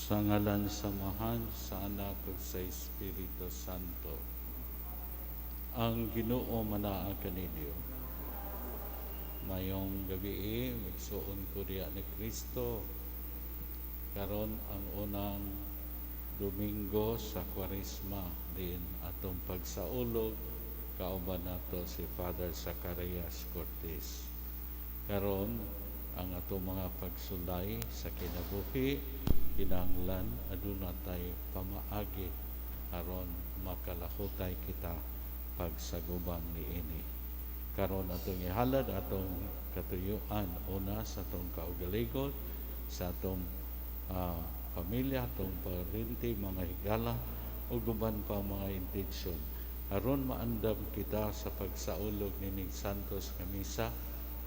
Sa ngalan sa Amahan, sa Anak ug sa Espiritu Santo. Ang Ginoo manaa kaninyo. Mayong gabi, magsuon ko diya ni Kristo. Karon ang unang Domingo sa Kwaresma din atong pagsaulog, kauban nato si Father Zacarias Cortez. Karon ang atong mga pagsulay sa kinabuhi, kinahanglan aduna tay pamaagi aron makalahutay kita pagsagubang niini. Karon atong ihalad atong katuyuan, una sa atong kaugalingon, sa atong pamilya, atong parente, mga higala ug uban pa mga intensyon aron maandam kita sa pagsaulog nining Santos nga Misa.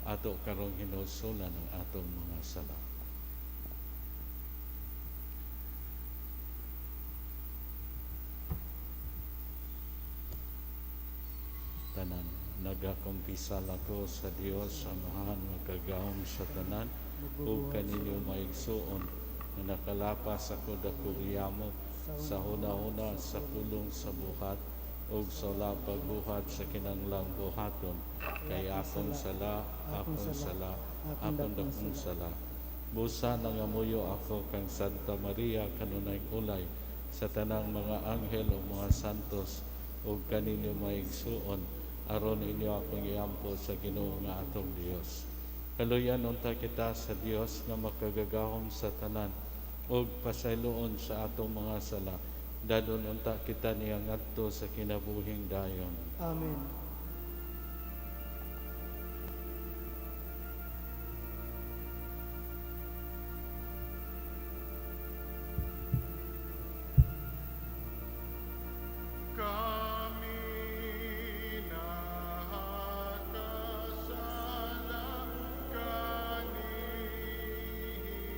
Ato karong hinulsulan ang atong mga sala. Tanan, nagakumpisal ako sa Dios Amahan, makagagahom sa tanan, ug kaninyo, mga igsuon, nga nakalapas ako dako yamog sa hunahuna, sa pulong, sa buhat ug sa wala pagbuhat sa kinahanglang buhaton, kay akong sala, akong sala, akong dakong sala. Busa nangamuyo ako kang Santa Maria, kanunay ulay, sa tanang mga anghel ug mga santos, ug kaninyo, mga igsuon, aron inyo akong iampo sa Ginoo nga atong Dios. Kaluyan unta kita sa Dios nga makagagahom sa tanan ug pasayloon sa atong mga sala. Dadon unta kita niya ngadto sa kinabuhing dayon. Amen. Kami nahakasala kanimo, ug nakalapas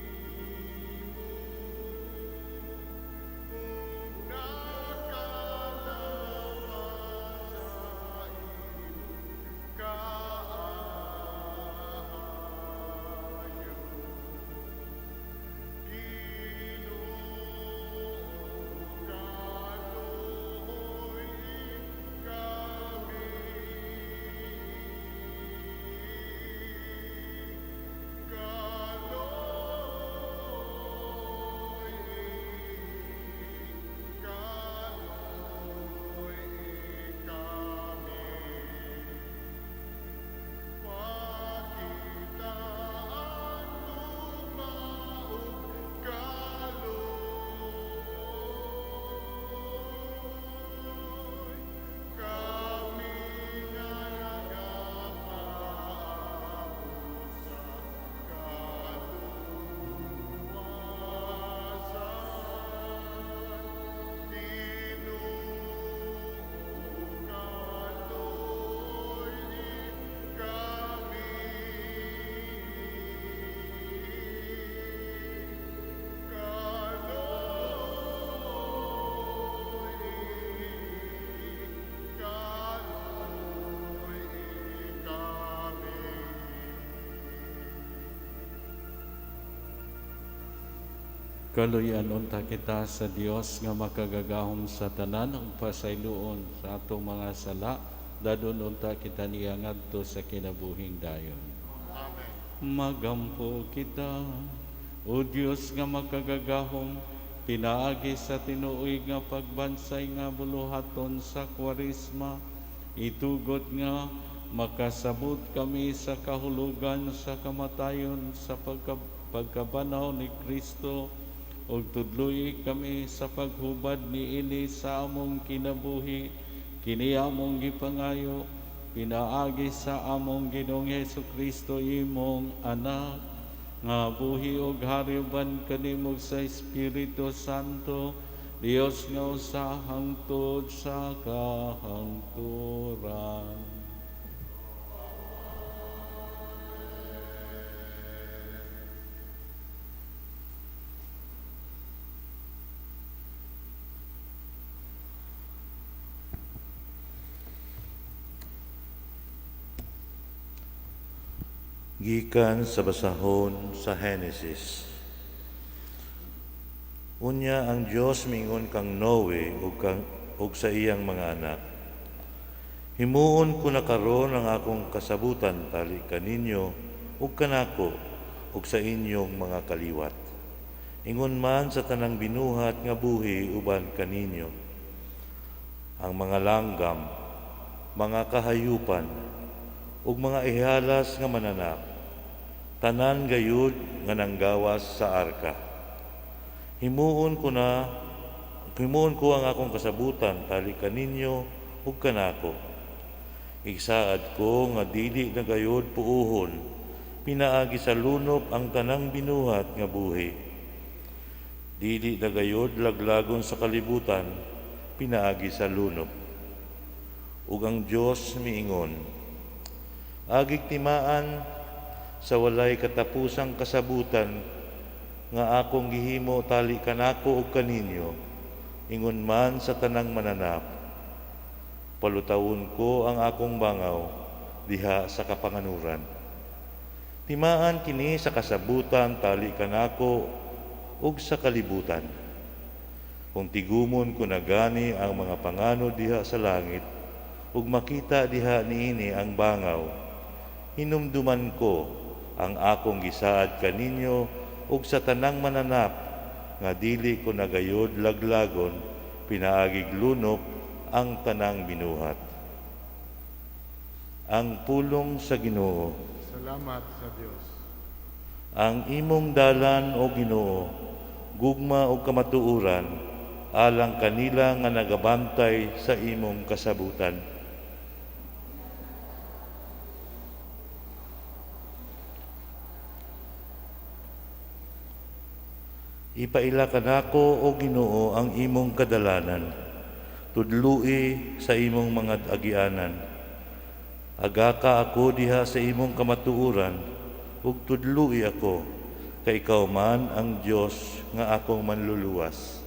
sa imong kaayo. Ginoo, kaluoy kami. Kaluoy, kaluoy kami. Pakitaan gugma ug kaluoy, kami nga nagapaabot sa kaluwasan. Ginoo, kaluoy kami. Kaluoy, kaluoy kami. Kaluyan unta kita sa Dios nga makagagahom sa tanan ug pasayloon sa atong mga sala. Dadon unta kita niya ngadto sa kinabuhing dayon. Amen. Magampo kita. O Dios nga makagagahom, pinaagi sa tinuoy nga pagbansay nga buluhaton sa Kwaresma, itugot nga makasabot kami sa kahulugan sa kamatayon sa pagkabanaw ni Kristo, ug tudloy kami sa paghubad niini sa among kinabuhi. Kini among gipangayo pinaagi sa among Ginoong Hesus Kristo, imong anak, nga buhi ug hari uban kanimo sa Espiritu Santo, Dios nga usa hangtod sa kahangturan. Gikan sa basahon sa Henesis. Unya ang Dios miingon kang Noe ug sa iyang mga anak, himuon ko na karon ang akong kasabutan tali kaninyo ug kanako ug sa inyong mga kaliwat. Ingon man sa tanang binuhat nga buhi uban kaninyo, ang mga langgam, mga kahayupan, ug mga ihalas nga mananap, tanan gayud nga nanggawas sa arka. Himuon ko ang akong kasabutan tali kaninyo ug kanako. Igsaad ko nga dili na gayud puohon, pinaagi sa lunop ang tanang binuhat nga buhi. Dili na gayud laglagon sa kalibutan, pinaagi sa lunop. Ug ang Dios miingon, agig timaan sa walay katapusang kasabutan nga akong gihimo tali kanako ug kaninyo, ingon man sa tanang mananap. Palutawon ko ang akong bangaw diha sa kapanganuran. Timaan kini sa kasabutan tali kanako ug sa kalibutan. Kung tigumon ko na gani ang mga panganod diha sa langit ug makita diha niini ang bangaw, hinumduman ko ang akong gisaad kaninyo ug sa tanang mananap nga dili ko nagayod laglagon pinaagig lunop ang tanang binuhat. Ang pulong sa Ginoo. Salamat sa Dios. Ang imong dalan, o Ginoo, gugma ug kamatuoran, alang kanila nga nagabantay sa imong kasabutan. Ipaila kanako, o Ginoo, ang imong kadalanan. Tudlui sa imong mga agianan. Agaka ako diha sa imong kamatuoran, ug tudlui ako, kay ikaw man ang Dios nga akong manluluwas.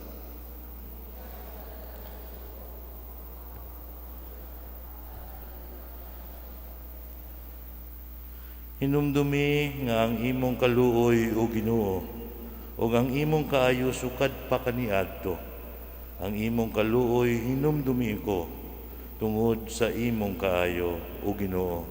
Hinumdumi nga ang imong kaluoy, o Ginoo, ug ang imong kaayo sukad pa kaniadto. Ang imong kaluoy hinumdumi ko tungod sa imong kaayo, o Ginoo.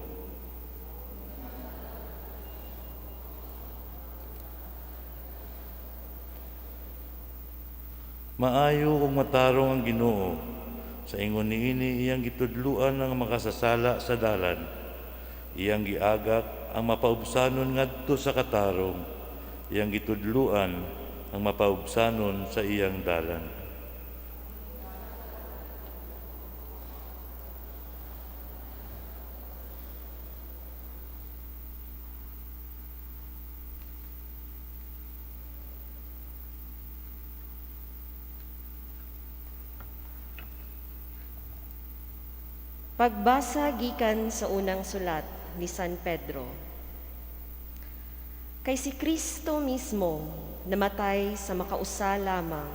Maayo ug matarong ang Ginoo. Sa ingon niini iyang gitudluan ang makasasala sa dalan. Iyang giagak ang mapaubsanon ngadto sa katarong. Iyang gitudluan ang mapaubsanon sa iyang dalan. Pagbasa gikan sa unang sulat ni San Pedro. Kay si Kristo mismo namatay sa makausa lamang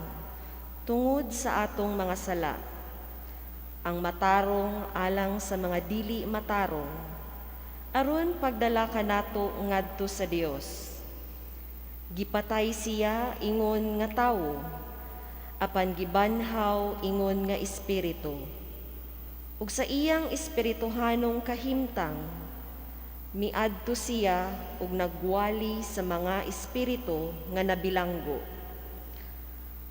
tungod sa atong mga sala, ang matarong alang sa mga dili matarong, aron pagdala kanato ngadto sa Dios. Gipatay siya ingon nga tawo, apan gibanhaw ingon nga espiritu. Ug sa iyang espirituhanong kahimtang, miadto siya ug nagwali sa mga espiritu nga nabilanggo.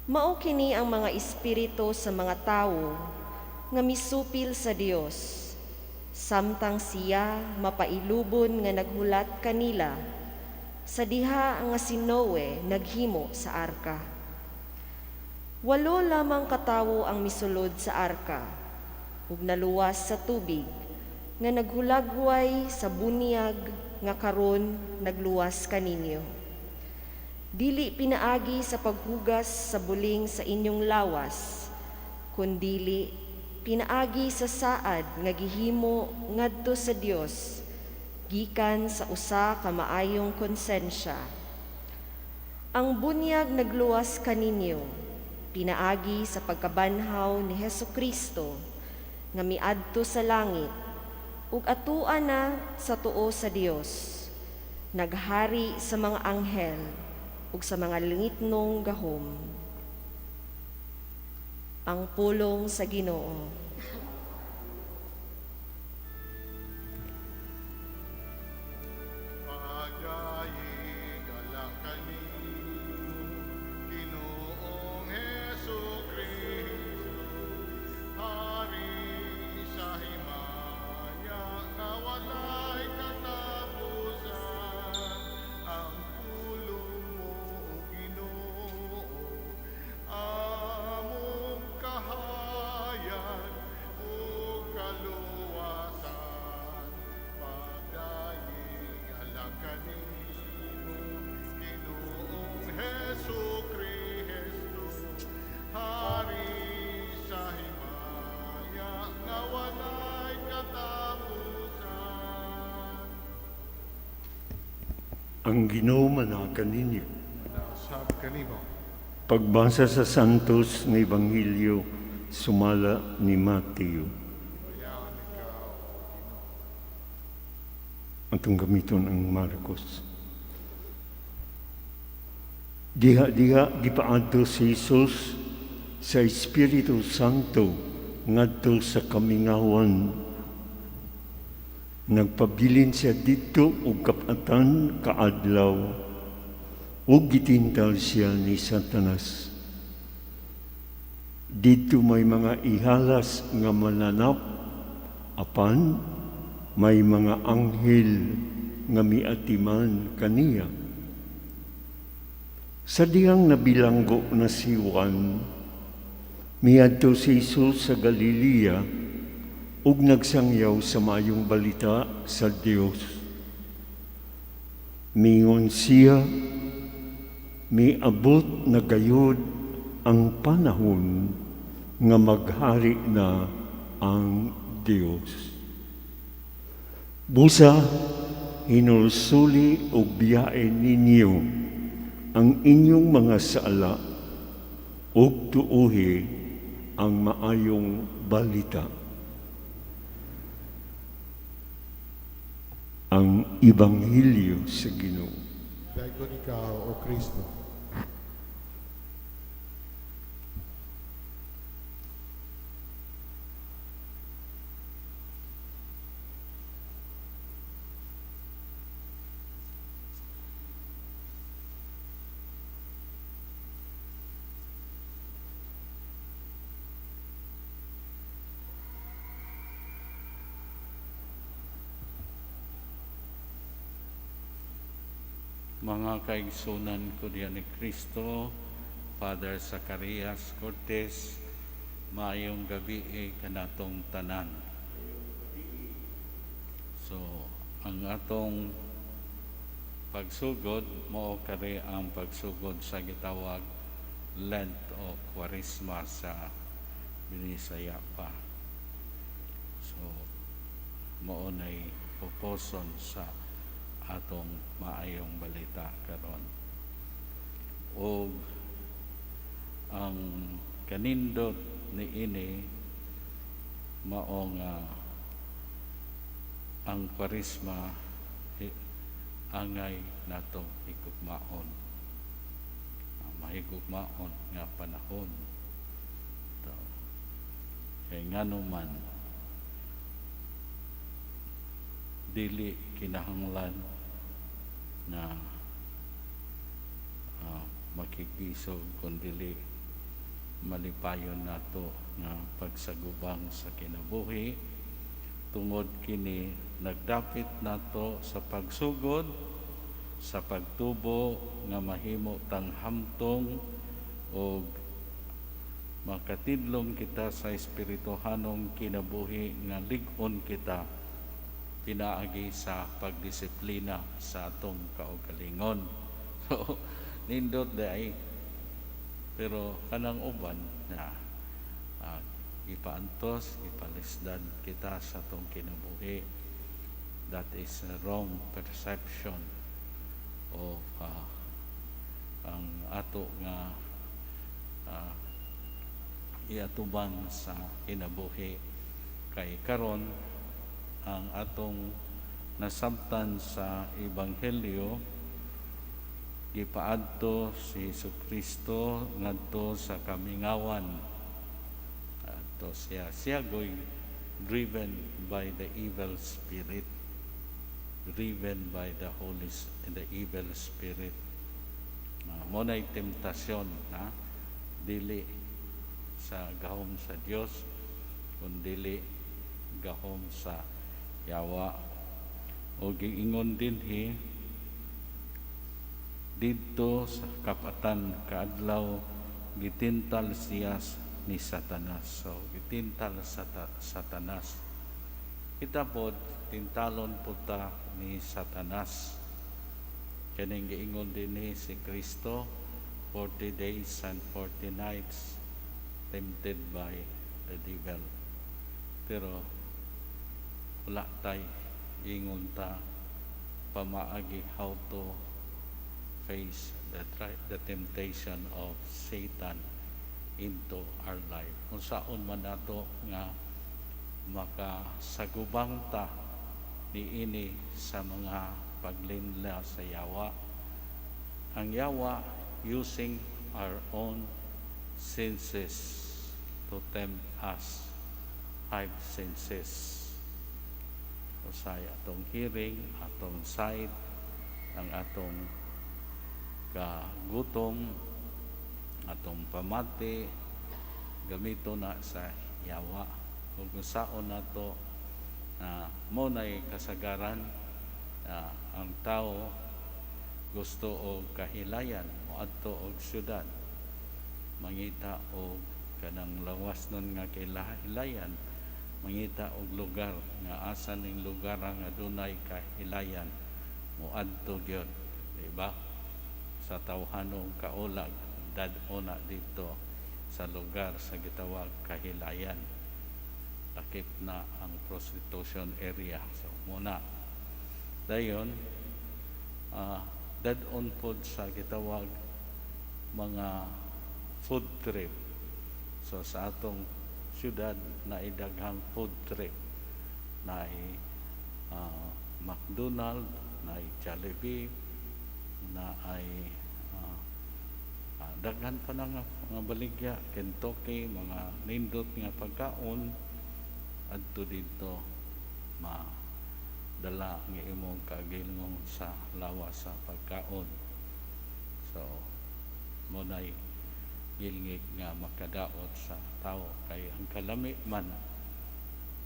Mao kini ang mga espiritu sa mga tawo nga misupil sa Dios, samtang siya mapailubon nga naghulat kanila sa diha nga si Noe naghimo sa arka. Walo lamang katawo ang misulod sa arka ug naluwas sa tubig nga naghulagway sa bunyag nga karon nagluwas kaninyo. Dili pinaagi sa paghugas sa buling sa inyong lawas, kundili pinaagi sa saad nga gihimo ngadto sa Dios gikan sa usa ka maayong konsensya. Ang bunyag nagluwas kaninyo pinaagi sa pagkabanhaw ni Hesukristo nga miadto sa langit ug atua na sa tuo sa Dios, naghari sa mga anghel ug sa mga langitnong gahom. Ang pulong sa Ginoo. Pagayig alang kanimo, Ginoong Hesus Kristo, Hari sa himaya nga walay katapusan. Ang pulong mo, O Ginoo, among kahayag ug kaluwasan. Pagayig alang kanimo, Ginoong Hesus Kristo, Hari sa himaya nga walay katapusan. Ang Ginoo manaka ninyo. Nausab kanimo. Pagbasa sa Santos nga Ebanghelyo sumala ni Mateo. Bayaran ikaw, O Ginoo. Atong gamiton ang Marcos. Diha-diha gipaadto si Jesus sa Espiritu Santo ngadto sa kamingawan. Nagpabilin siya didto og kapatan kaadlaw ug gitintal siya ni Satanas. Didto may mga ihalas nga mananap, apan may mga anghel nga miatiman kaniya. Sa dihang nabilanggo na si Juan, miadto si Jesus sa Galilea ug nagsangyaw sa maayong balita sa Dios. Mingon siya, miabot na gayud ang panahon nga maghari na ang Dios. Busa, hinulsuli og biyae ninyo ang inyong mga sala ug tuohi ang maayong balita. Ang Ebanghelyo sa Ginoo. Dayon ikaw, O Kristo. Mga kaigsunan ko diyan ni Kristo, Father Zacarias Cortez, maayong gabi kanatong tanan. So, ang atong pagsugod, mao kari ang pagsugod sa gitawag Lent o Kwaresma sa Binisaya pa. So, mao nay puposon sa atong maayong balita karon. Og ang kanindot niini mao nga ang Kwaresma angay nato higugmaon. Mahigugmaon nga panahon. So, kay ngano man dili kinahanglan na makigisog kun dili malipayon nato nga pagsagubang sa kinabuhi. Tungod kini nagdapit nato sa pagsugod sa pagtubo nga mahimo tang hamtong og makatidlong kita sa espirituhanong kinabuhi nga lig-on kita pinaagi sa pagdisiplina sa atong kaugalingon. So, nindot day. Pero kanang uban na ipaantos, ipalisdan kita sa atong kinabuhi. That is a wrong perception of ang ato nga iatubang sa kinabuhi. Kay karon ang atong nasabtan sa Ebanghelyo, gipaadto si Hesukristo ngadto sa kamingawan. Moadto siya. Siya going driven by the evil spirit. Driven by the evil spirit. Mo na'y temptasyon na dili sa gahom sa Dios kun dili gahom sa yawa. O giingon dinhi, didto sa kapatan kaadlaw gitintal siya ni Satanas. So gitintal sa Satanas. Kita pod tintalon pod ta ni Satanas. Kaning giingon dinhi, si Kristo 40 days and 40 nights tempted by the devil. Pero wala tay ingon ta pamaagi how to face the temptation of Satan into our life. Kung saon man nato nga makasagubang ta niini sa mga paglinla sa yawa. Ang yawa using our own senses to tempt us. Five senses. Usay atong hearing, atong sight, ang atong kagutom, atong pamati, gamito na sa yawa. Kung saon nato na mo na'y kasagaran na ang tao gusto og kahilayan, moadto og syudad, mangita og kanang lawas nun nga kahilayan, mangita og lugar nga asa ning lugar nga adunay kahilayan, moadto gyud, di ba? Sa tawhanong kaulag, dad-o na dito sa lugar sa gitawag kahilayan, lakip na ang prostitution area. So muna dayon dad-on pod sa gitawag mga food trip. So sa atong syudad na daghang food trip, na McDonald, na Jollibee, na ay daghan pa na nga mga baligya, Kentucky, mga nindot nga pagkaon. Adto dito madala ang imong kaugalingon sa lawas sa pagkaon. So mo nay gilngig nga makadaot sa tao kay ang kalami man,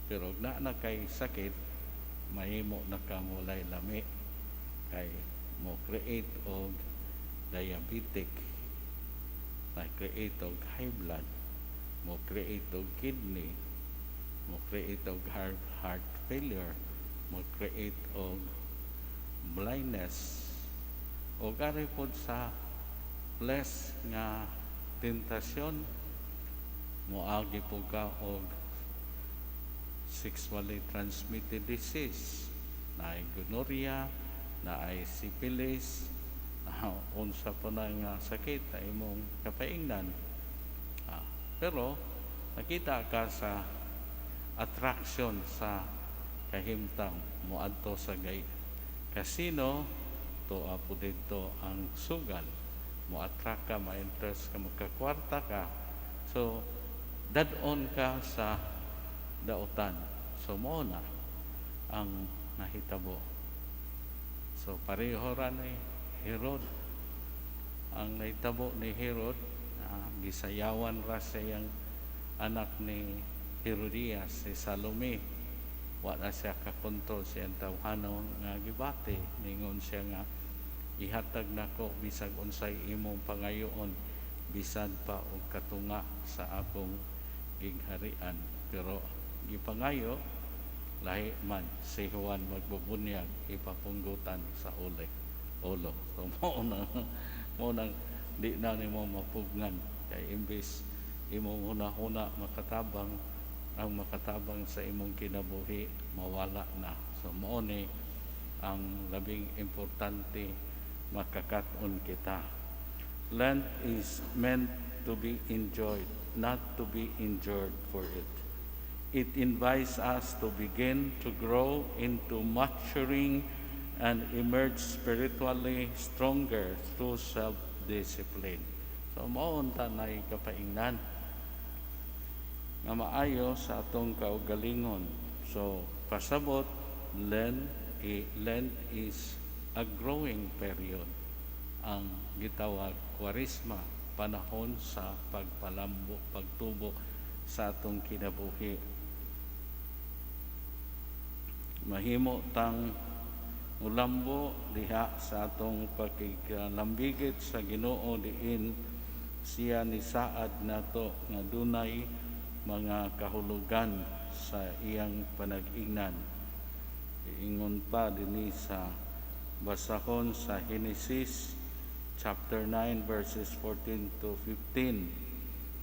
pero na na kay sakit, mahimo na ka mulay lami kay mo create og diabetic, na create og high blood, mo create og kidney, mo create og heart failure, mo create og blindness. O gari pod sa less nga tentasyon, moagi po ka og sexually transmitted disease, na ay gonorrhea, na ay syphilis, na unsa pa na nga sakit na imong kapaingnan. Pero nakita ka sa attraction sa kahimtang, moadto sa gay casino, tuwa po dito ang sugal, mo attract ka, ma-interest ka, magkakwarta ka. So dad-on ka sa dautan. So mo na ang nahitabo. So pareho ra ni Herod. Ang nahitabo ni Herod, gisayawan ra sa iyang anak ni Herodias, si Salome. Wa na siya kakontrol sa iyang tawhano nga gibati. Ningon siya nga ihatag nako bisag unsay imong pangayoon, bisan pa og katunga sa akong gingharian. Pero gipangayo lahi man, si Juan magbubunyag ipapunggutan sa uli ulo. So mo na di na nimo mapugngan kay imbes imong hunahuna makatabang, ang makatabang sa imong kinabuhi mawala na. So mao ni ang labing importante, makakat-on kita. Lent is meant to be enjoyed, not to be endured for it. It invites us to begin to grow into maturing and emerge spiritually stronger through self-discipline. So mao unta na kapaingnan. Nga maayo sa atong kaugalingon. So, pasabot, Lent is a growing period. Ang gitawag Kwaresma, panahon sa pagpalambo, pagtubo sa atong kinabuhi. Mahimo tang mulambo diha sa atong pakiglambigit sa Ginoo, diin siya nisaad nato nga dunay mga kahulugan sa iyang panag-ingnan. Ingon pa dinhi sa basahon sa Genesis chapter 9 verses 14 to 15.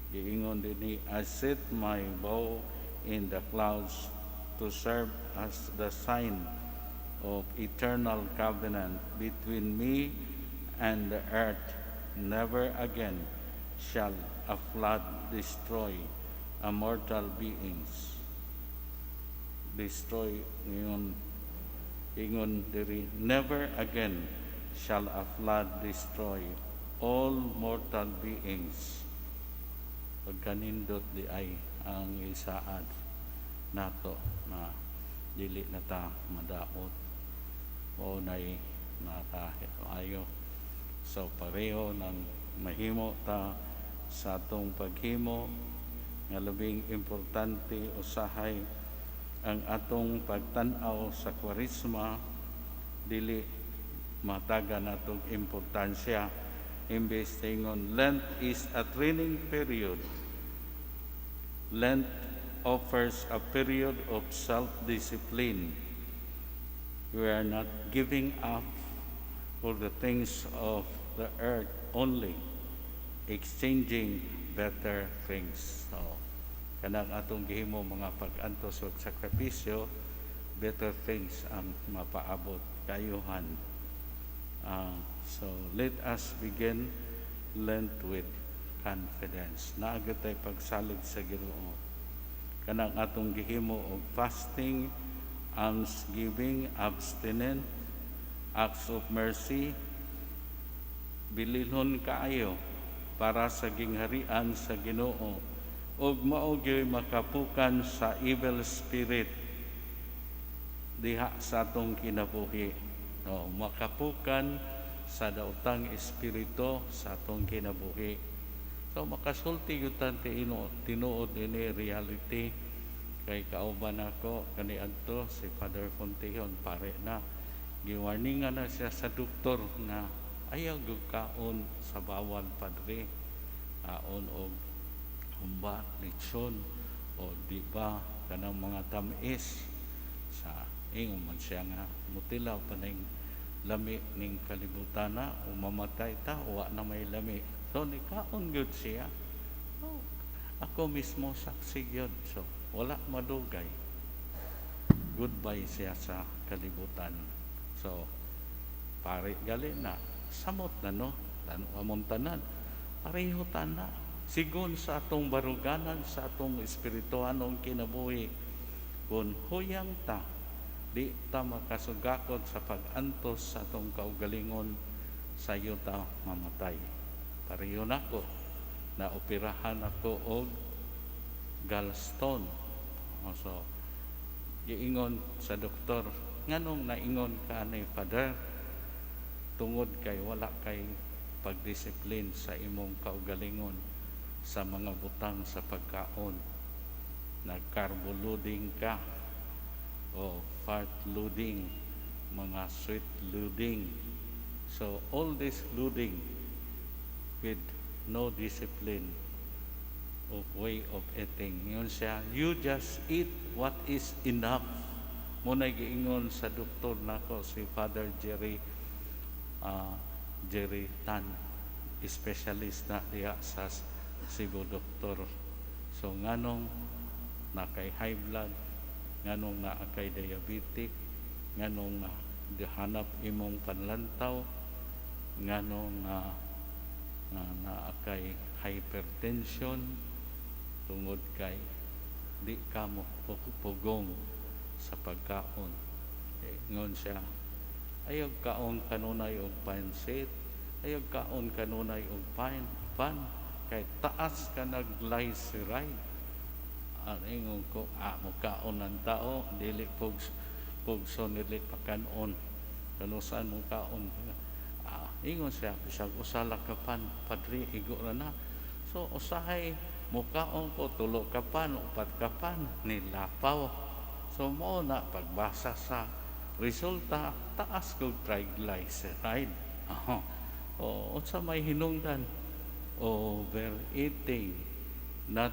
Giingon dinhi, "I set my bow in the clouds to serve as the sign of eternal covenant between me and the earth. Never again shall a flood destroy a mortal beings." Destroy ingon, ingon diri, "Never again shall a flood destroy all mortal beings." Pagkanindot diay ang isaad nato na dili na ta madaot o nay ayo. So pareho ng mahimo ta sa atong paghimo nga labing importante usahay ang atong pagtan-aw sa Kwaresma, dili mataga natong importansya. Imbes ingon, Lent is a training period. Lent offers a period of self-discipline. We are not giving up for the things of the earth, only exchanging better things. So, kanang atong gihimo mga pag-antos ug sakripisyo, better things ang mapaabot kayuhan. So let us begin Lent with confidence. Naa gyud tay pagsalig sa Ginoo. Kanang atong gihimo og fasting, almsgiving, abstinent, acts of mercy, bilinhon kaayo para sa gingharian sa Ginoo ug mao gyud makapukan sa evil spirit diha sa atong kinabuhi. No, makapukan sa daotang espiritu sa atong kinabuhi. So makasulti gyud tan tinuod ini reality kay kauban ako kaniadto si Father Fontehon, pare na. Giwarningan na siya sa doktor na ayaw gyud kaon sa bawal, padre. Kaon og humba, lechon o di ba kanang mga tamis. Sa ingon man siya nga mutilaw pa ning lami ning kalibutan na o mamatay ta, wa na may lami. So nikaon gyud siya. Oh, ako mismo saksi gyud. So wala madugay, goodbye siya sa kalibutan. So pare gali na, samot na, no? Tan among tanan pareho tana sigon sa atong baruganan, sa atong espirituhanong kinabuhi. Kung huyang ta, di ta makasugakot sa pag-antos sa atong kaugalingon, sayo ta mamatay. Pareho nako, na operahan ako og gallstone. O, so giingon sa doktor, "Nganong naingon ka ni Father?" "Tungod kay wala kay pagdisiplin sa imong kaugalingon sa mga butang sa pagkaon. Nag-carbo loading ka o fat loading, mga sweet loading. So all this loading with no discipline of way of eating." Ingon siya, "You just eat what is enough." Mao na giingon sa doktor nako, si Father Jerry Tan, specialist na diha sa Cebu Doctor. So nganong naa kay high blood, nganong naa kay diabetic, nganong na hanap imong panlantaw, nganong nga naa kay hypertension, tungod kay di ka mo pugong sa pagkaon. Eh, ingon siya, ayaw kaon kanunay og pansit, ayaw kaon kanunay og pan, kay taas ka nag glyceride. Ingon ko, mukaon ng tao, dili pugso, dili pakanon. Kano saan mo kaon? Ingon siya, bisag usa lang ka pan, padre, igo ra na. So, usahay, mukaon ko, tulo ka pan, upat ka pan, nilapaw. So, mao na, pagbasa sa resulta, taas kog triglyceride. O, unsa may hinungdan? Overeating, not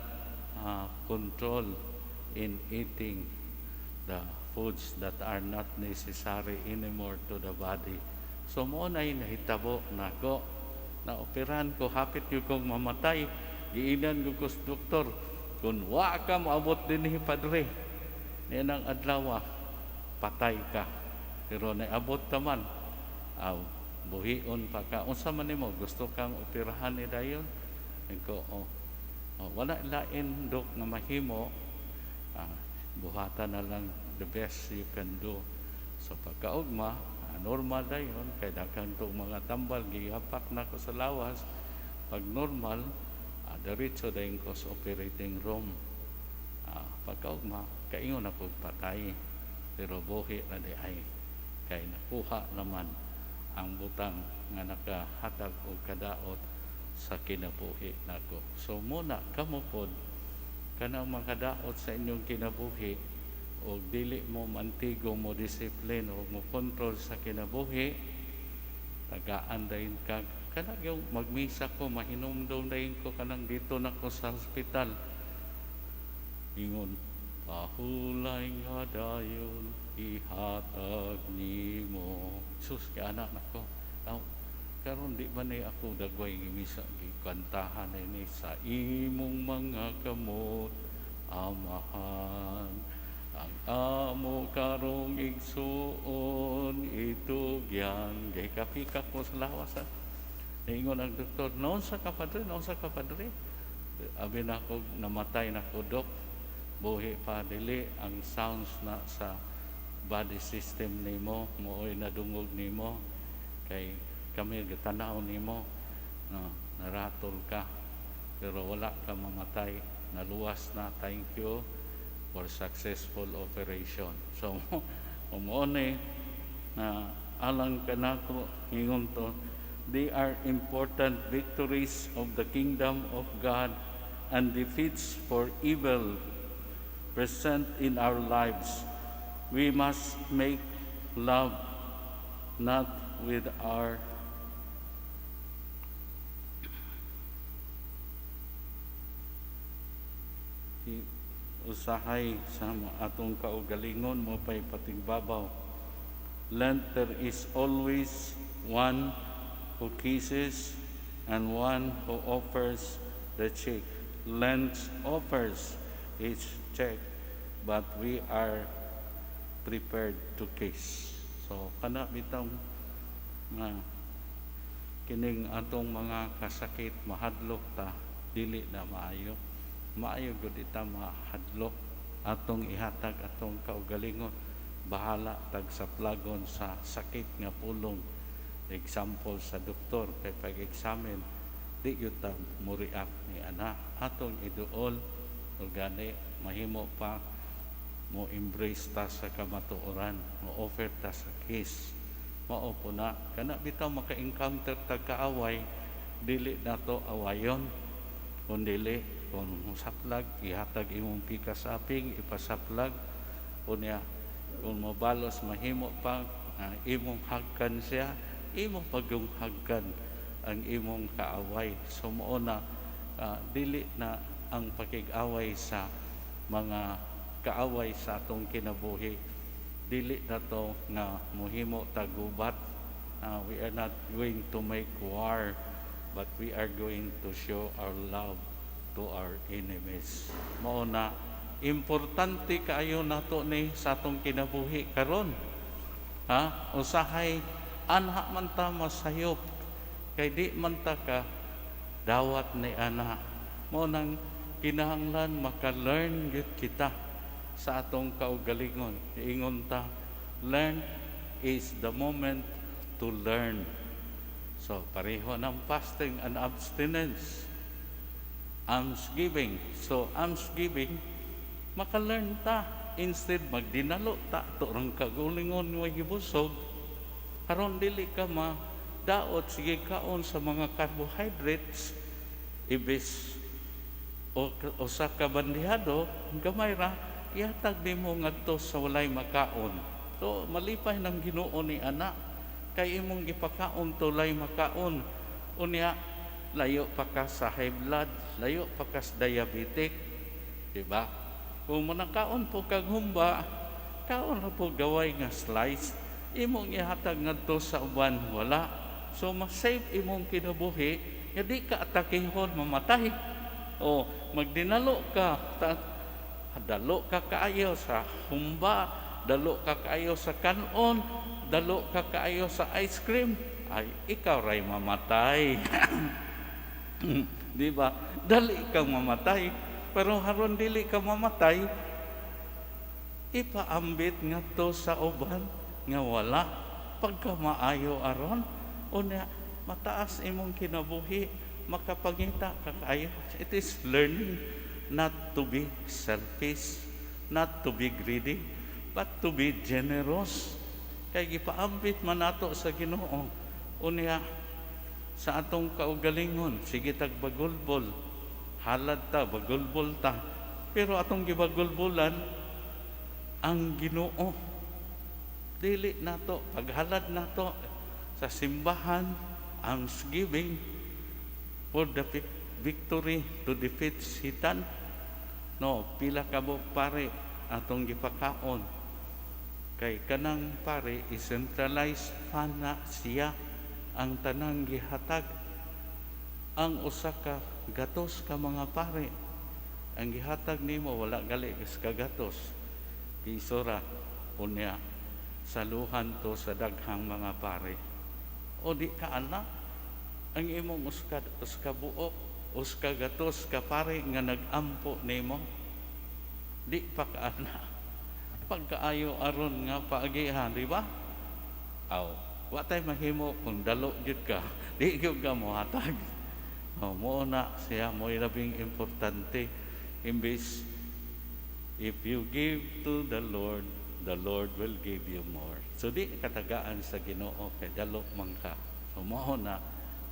control in eating the foods that are not necessary anymore to the body. So mao na nahitabo nako. Naoperahan ko, hapit gyud kong mamatay. Giingnan ko sa doktor, kung wa ka moabot dinhi, padre, nianang adlaw, patay ka. Pero naabot ta man, aw, buhion pa ka. Unsa man nimo, gusto kang operahan ni dayon? Ko, oh, wala lain, dok, nga mahimo, buhatan na lang the best you can do. So pagkaugma, normal dayon, kay daghan tong mga tambal, gihapak na ko sa lawas. Pag normal, diretso dayon ko sa operating room. Pagkaugma, kaingon ako patay. Pero buhi na diay. Kay nakuha naman ang butang nga nakahatag og kadaot sa kinabuhi nako. So muna kamo pod, kanang makadaot sa inyong kinabuhi og dili mo mantigo, mo disiplin o mo kontrol sa kinabuhi, tagaan dayon ka. Kanang yung magmisa ko, mahinumdum dayon ko kanang dito na ko sa hospital. Ingon, pahulay nga dayon ihatag nimo. Sus, kay anak nako. Aw, karon di ba ni ako dagway nga misa gikantahan ni sa imong mga kamot, Amahan, ang amo karong igsuon itugyan. Gay kapika ko sa lawas. Ingon ang doktor, "Noon sa kapadre, noon sa kapadre." Abi na ako, "Namatay na ko, dok." "Buhi pa." "Dili, ang sounds na sa body system nimo mooy nadungog nimo, kay kami gitanaw nimo no, naratol ka pero wala ka mamatay, naluwas na. Thank you for successful operation." So mao ni na alang kanako, ingon to, they are important victories of the kingdom of God and defeats for evil present in our lives. We must make love not with our usahay sa atong kaugalingon mo pa'y patigbabaw. Lent, there is always one who kisses and one who offers the cheek. Lent offers its cheek, but we are prepared to kiss. So, kana bitang nga kining atong mga kasakit mahadlok ta, dili na maayo. Maayo gud ita mahadlok, atong ihatag atong kaugalingon, bahala tag sa plagon sa sakit nga pulong. Example sa doktor, kay pag-examine di gyud ta mo react ni ana, atong iduol gani mahimo pa mo embrace ta sa kamatuoran, mo offer ta sa kiss. Mao po na kana bitaw maka-encounter ta kaaway, dili nato awayon, kun dili kung saplag, ihatag imong pikas aping ipasaplag. Unya kung mobalos, mahimo pa imong hagkan siya, imong pagyong hagkan ang imong kaaway. So mao na dili na ang pakig-away sa mga kaaway sa atong kinabuhi, dili na to nga mohimo tagubat. We are not going to make war, but we are going to show our love to our enemies. Mao na importante kaayo nato ni sa atong kinabuhi karon. Ha? Usahay anha man ta masayop kay di man ta ka dawat ni ana. Mao nang kinahanglan maka-learn gyud kita sa atong kaugalingon. Ingon ta, learn is the moment to learn. So pareho ng fasting and abstinence. Almsgiving. So almsgiving, Maka-learn ta instead magdinalo ta ato rang kaugalingon nga gibusog aron dili ka ma daot sige kaon sa mga carbohydrates. Ibis o usa ka bandihado, gamay ra, ihatag nimo ngadto sa walay makaon. So malipay ng Ginoo ni ana kay imong gipakaon tulay makaon. Unya layo pa ka sa high blood, layo pa ka sa diabetic, di ba? Kung manakaon po kag humba, kaon ra po gaway nga slice, imong ihatag ngadto sa uban wala. So ma-save imong kinabuhi nga di ka atakihon mamatay. O magdinalo ka ta, dalo ka kaayo sa humba, dalo ka kaayo sa kanon, dalo ka kaayo sa ice cream, ay ikaw ray mamatay. Di ba? Dali kang mamatay. Pero haron dili ka mamatay, ipaambit ngadto sa uban nga wala. Pagkamaayo aron, unya mataas imong kinabuhi, makapangita ka kaayo. It is learning not to be selfish, not to be greedy, but to be generous. Kay gipaambit man nato sa Ginoo. Unya sa atong kaugalingon, sige tag bagulbol, halad ta, bagulbol ta. Pero atong gibagulbolan ang Ginoo. Dili nato paghalad nato sa simbahan, almsgiving for the victory to defeat Satan. No, pila ka buok pare atong gipakaon. Kay kanang pare i-centralized fund na siya ang tanang gihatag. Ang usa ka gatos ka mga pare ang gihatag nimo, wala gali ka gatos, piso ra. Unya saluhan to sa daghang mga pare. O di ka ana ang imong uska uska buok, uska gatos ka pare nga nagampo nimo, di pa ka ana. Pagkaayo aron nga paagihan, di ba? Aw, wa tay mahimo kung dalo gyud ka, di gyud ka mohatag. Oh, mo na siya mo labing importante. Imbis, if you give to the Lord, the Lord will give you more. So di katagaan sa Ginoo kay dalo man ka. So mo na,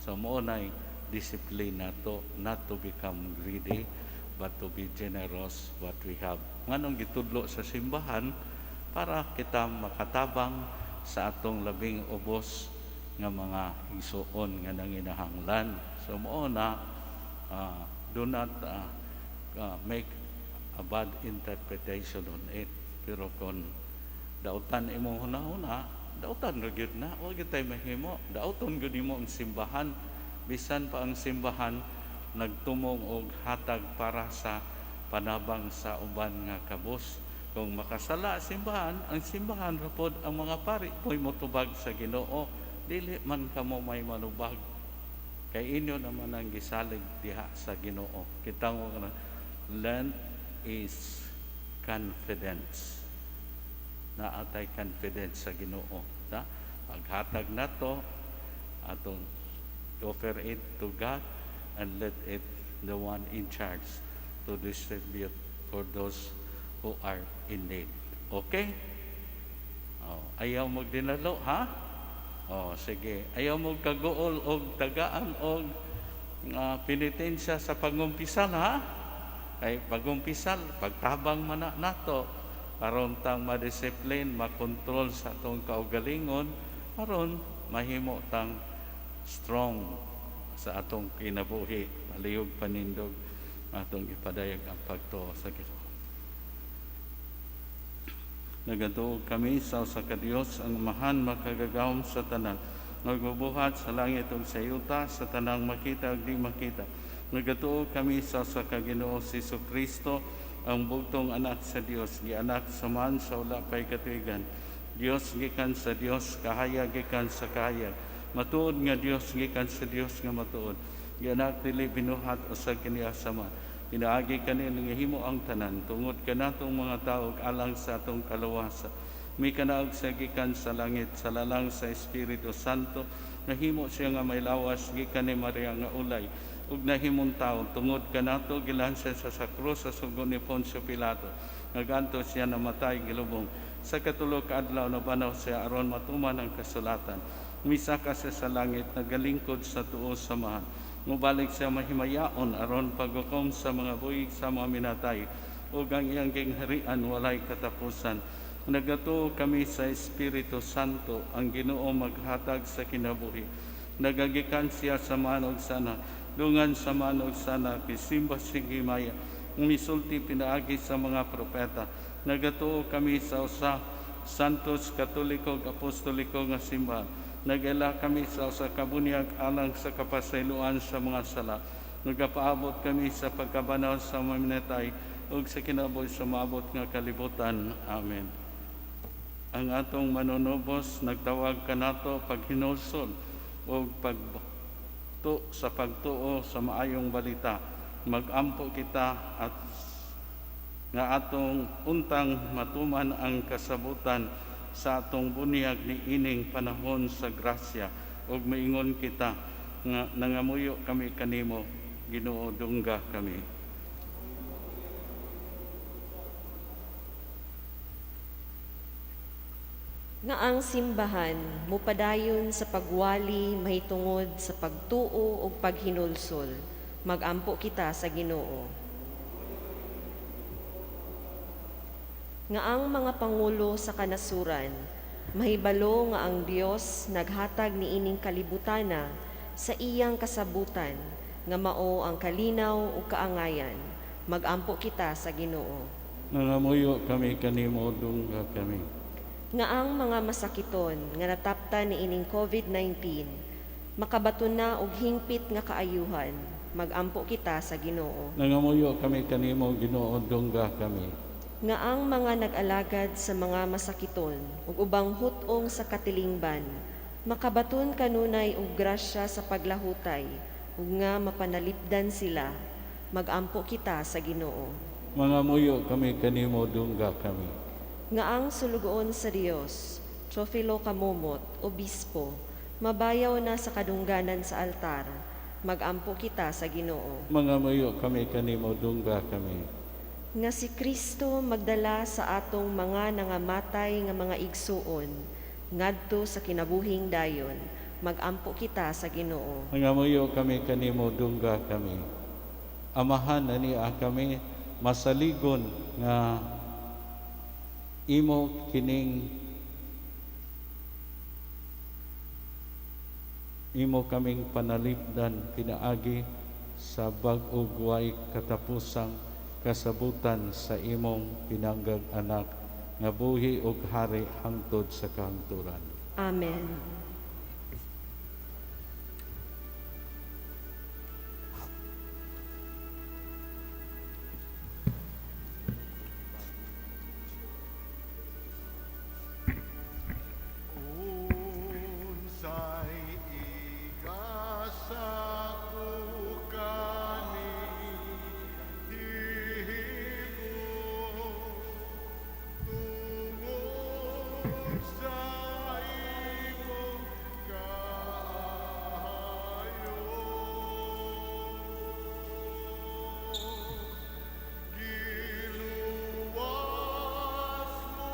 so mo na discipline nato not to become greedy but to be generous what we have. Nganong gitudlo sa simbahan? Para kita makatabang sa atong labing ubos nga mga igsuon nga nanginahanglan. So mo na, do not make a bad interpretation on it. Pero kung dautan imong hunahuna, dautan ra gyud na, wa gyud tay mahimo. Dauton gyud nimo ang simbahan, bisan pa ang simbahan nagtumong og hatag para sa panabang sa uban nga kabus. Kung makasala simbahan, ang simbahan ra pod, ang mga pari po'y motubag sa Ginoo. Dili man kamo may manubag. Kay inyo naman ang gisalig diha sa Ginoo. Kitang Lent is confidence. Naa tay confidence sa Ginoo. Ta? Paghatag nato, atong offer it to God and let it the one in charge to distribute for those who are in need. Okay? Oh, ayaw magdinalo, ha? Oh, sige. Ayaw mo kaguol og tagaan og penitensya sa pangumpisal, ha? Kay pagumpisal, pagtabang man na nato aron tang ma-discipline, makontrol sa atong kaugalingon, aron mahimo tang strong sa atong kinabuhi, malihog panindog atong ipadayag ang pagtuo sa Ginoo. Nagatuo kami sa usa ka Dios, ang Amahan makagagahom sa tanan, nagbubuhat sa langit ug sa yuta, sa tanang makita ug di makita. Nagatuo kami sa usa ka Ginoo, si Kristo, ang bugtong anak sa Dios, gianak sa Amahan sa wala pay katuigan. Dios gikan sa Dios, kahayag gikan sa kahayag. Matuod nga Dios gikan sa Dios nga matuod. Gianak, dili binuhat, usa kaniya sa Ama. Pinaagi kaniya nangahimo ang tanan, tungod kanatong mga tao ug alang sa atong kaluwasan. Mikanaog siya gikan sa langit sa lalang sa Espiritu Santo. Nahimo siya nga may lawas gikan ni Maria nga ulay. Ug nahimong tawo tungod kanato gilansa siya sa krus sa sugo ni Poncio Pilato. Naganto siya namatay, gilubong. Sa katulo ka adlaw nabanhaw siya aron matuman ang kasulatan. Misaka siya sa langit, nagalingkod sa tuo sa Amahan. Mubalik siya mahimayaon aron paghukom sa mga buhi sa mga minatay, ug ang iyang gingharian walay katapusan. Nagatuo kami sa Espiritu Santo, ang Ginoo maghatag sa kinabuhi. Nagagikan siya sa Amahan ug sa Anak, dungan sa Amahan ug sa Anak, gisimba sig himaya, misulti pinaagi sa mga propeta. Nagatuo kami sa usa Santos, Katoliko ug Apostoliko nga simbahan. Nagaila kami sa usa ka bunyag alang sa kapasayloan sa mga sala. Nagapaabot kami sa pagkabanhaw sa mga minatay ug sa kinabuhi sa maabot nga kalibutan. Amen. Ang atong manunubos nagtawag kanato paghinulsol ug pagto sa pagtuo sa maayong balita. Magampo kita at nga atong untang matuman ang kasabutan sa atong bunyag ni ining panahon sa grasya, ug maingon kita nga nangamuyo kami kanimo, Ginoo, dungga kami. Nga ang simbahan mupadayon sa pagwali mahitungod sa pagtuo ug paghinulsol. Magampo kita sa Ginoo. Nga ang mga pangulo sa kanasuran mahibalo nga ang Dios naghatag niining kalibutana sa iyang kasabutan nga mao ang kalinaw ug kaangayan. Magampo kita sa Ginoo. Nangamuyo kami kanimo, dungga kami. Nga ang mga masakiton nga nataptan niining COVID-19 makabaton na og hingpit nga kaayuhan. Magampo kita sa Ginoo. Nangamuyo kami kanimo, Ginoo, dungga kami. Nga ang mga nag-alagad sa mga masakiton ug ubang hut-ong sa katilingban makabaton kanunay og grasya sa paglahutay ug nga mapanalipdan sila. Magampo kita sa Ginoo. Mangamuyo kami kanimo, dungga kami. Nga ang sulugoon sa Dios, Teofilo Camomot, obispo, mabayaw na sa kadungganan sa altar. Magampo kita sa Ginoo. Mangamuyo kami kanimo, dungga kami. Nga si Kristo magdala sa atong mga nangamatay nga mga igsuon ngadto sa kinabuhing dayon. Magampo kita sa Ginoo. Mangamuyo kami kanimo, dungga kami. Amahan ani kami masaligon nga imo kining imo kaming panalipdan pinaagi sa bag-o way katapusang kasabutan sa imong pinanggag anak nga buhi ug hari hangtod sa kahangturan. Amen. Unsay igasa ko kani himo tungod sa imong kaayo, giluwas mo.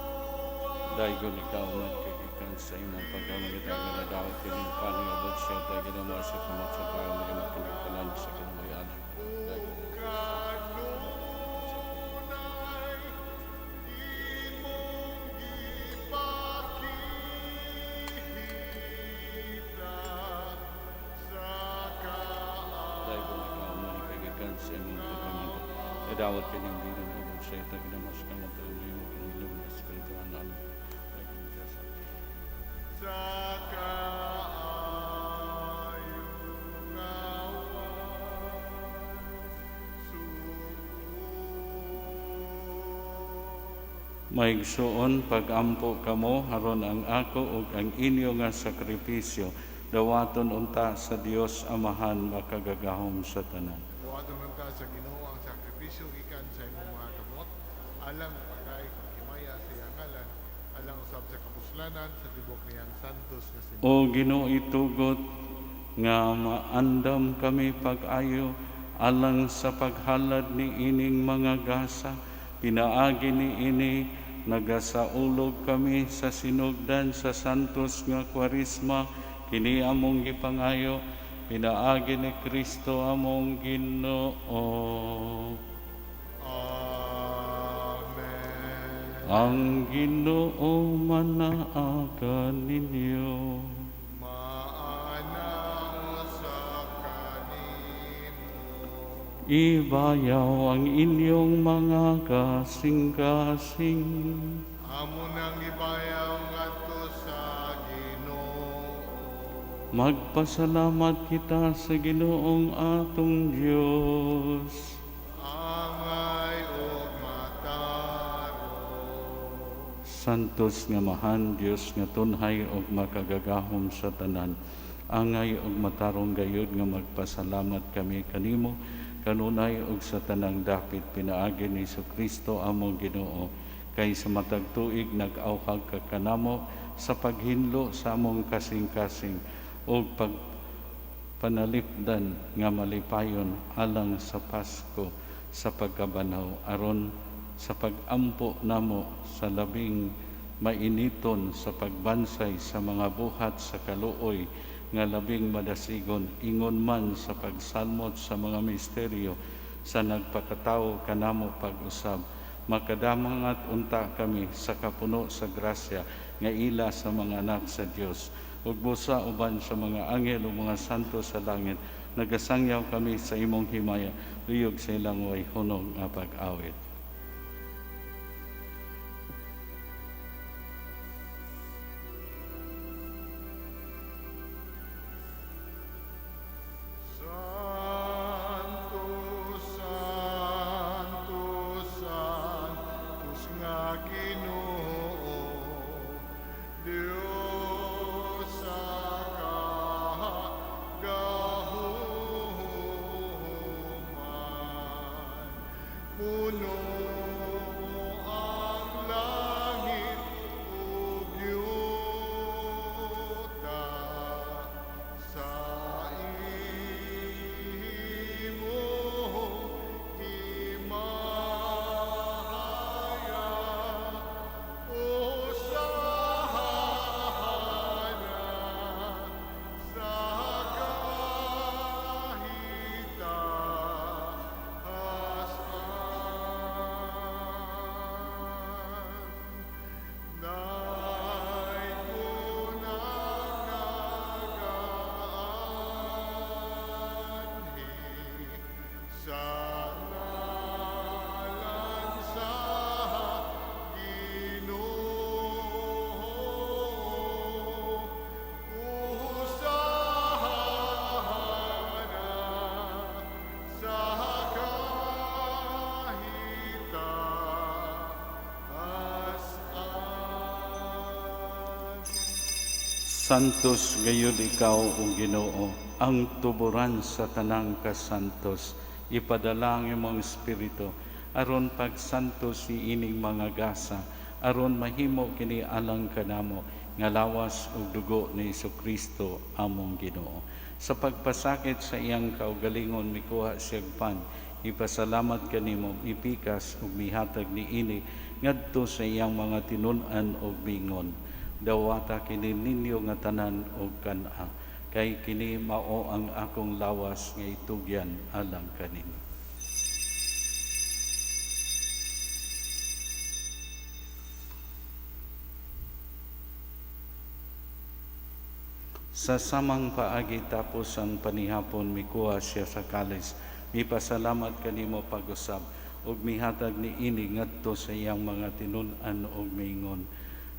Daygon ikaw man kay gikan sa imong pagkamangita nga nadawat kining paningabot siya tayo ginawa sa kamot sa tao nga imong kinagtalan sa kinabuhi. Daygon Kanunay imong gipakita sa Daygon ikaw man kay gikan sa imong pagkamangita nadawat kining paningabot siya tayo ginawa sa kamot sa tao nga imong kinagtalan sa Espiritu. Amen. Daygon ka sa sa kaayo nga suod. Maigsuon, pagampo kamo aron ang ako ug ang inyo nga sakripisyo dawaton unta sa Dios Amahan makagagahom sa tanan. Dawaton unta sa Ginoo ang sakripisyo gikan sa imong mga kamot alang pagay paghimaya sa iyang ngalan, alang usab sa kapuslanan sa tibok niyang santos nga simbahan. O Ginoo, itugot nga maandam kami pag-ayo alang sa paghalad ni ining mga gasa. Pinaagi ni ini nagasaulog kami sa sinugdan sa santos nga Kwaresma, kini among gipangayo pinaagi ni Kristo among Ginoo. Amen. Ang Ginoo manaaga ninyo. Maana usa kanimo. Ibayaw ang inyong mga kasing-kasing. Amo nang gibayaw ngadto sa Ginoo. Magpasalamat kita sa Ginoong atong Dios. Angay ug matarong. Santos nga mahan Dios nga tunhay ug makagagahom sa tanan. Angay ug matarong gayud nga magpasalamat kami kanimo kanunay ug sa tanang dapit pinaagi ni Kristo among Ginoo, kay sa matag tuig nag-awhag ka kanamo sa paghinlo sa among kasing-kasing ug pagpanalipdan nga malipayon alang sa Pasko sa pagkabanhaw, aron sa pagampo namo sa labing mainiton sa pagbansay sa mga buhat sa kaluoy nga labing madasigon, ingon man sa pagsalmot sa mga misteryo sa nagpakatawo kanamo pag-usab. Makadamangat unta kami sa kapuno sa grasya nga ila sa mga anak sa Dios. Ug busa uban sa mga anghel ug mga santo sa langit, nagasangyaw kami sa imong himaya, luyog sa ilang way hunog nga pag-awit. Santo, Santo, Santos nga Ginoo, Dios sa kagahuman. Puno ang langit ug yuta sa imong himaya. Hosana sa kahitahasan. Daygon ang nagaanhi sa ngalan sa Ginoo. Hosana sa kahitahasan. Santos gayud ikaw, o Ginoo, ang tuburan sa tanang kasantos. Ipadala ang imong espiritu aron pagsantos ni ining mga gasa, aron mahimo kini alang kanamo nga lawas ug dugo ni Kristo among Ginoo. Sa pagpasakit sa iyang kaugalingon, mikuha siyag pan, ipasalamat kanimo, mipikas ug mihatag niini ngadto sa iyang mga tinun-an ug miingon: Dawata kini ninyo nga tanan og kan-a, kay kini mao ang akong lawas nga itugyan alang kaninyo. Sa samang paagi tapos ang panihapon, mikuha siya sa kalis, mipasalamat kanimo pag-usab ug mihatag niini ngadto sa iyang mga tinun-an ug miingon: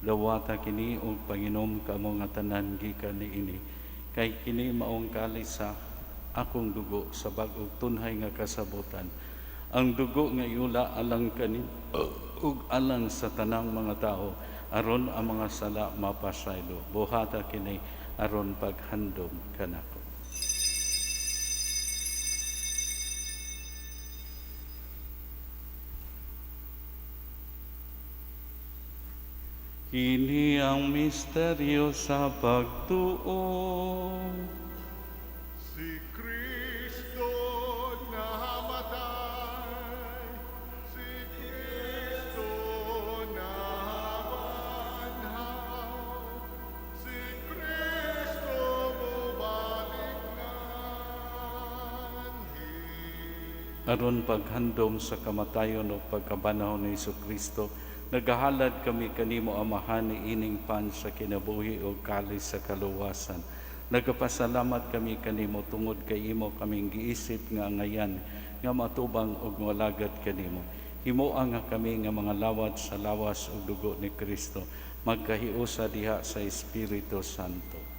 Dawata kini ug panginom kamo nga tanan gikan niini, kay kini maong kalis sa akong dugo sa bag-ong tunhay nga kasabutan. Ang dugo nga iula alang kani ug alang sa tanang mga tawo, aron ang mga sala mapasaylo. Buhata kini aron paghandom kanako. Kini ang misteryo sa pagtuo. Aron paghandom sa kamatayon ug pagkabanhaw ni Kristo, nagahalad kami kanimo, Amahan, ining pan sa kinabuhi ug kalis sa kaluwasan. Nagapasalamat kami kanimo tungod kay imo kaming giisip nga angayan nga matubang ug moalagad kanimo. Himoa nga kami nga mga lawat sa lawas ug dugo ni Kristo magkahiusa diha sa Espiritu Santo.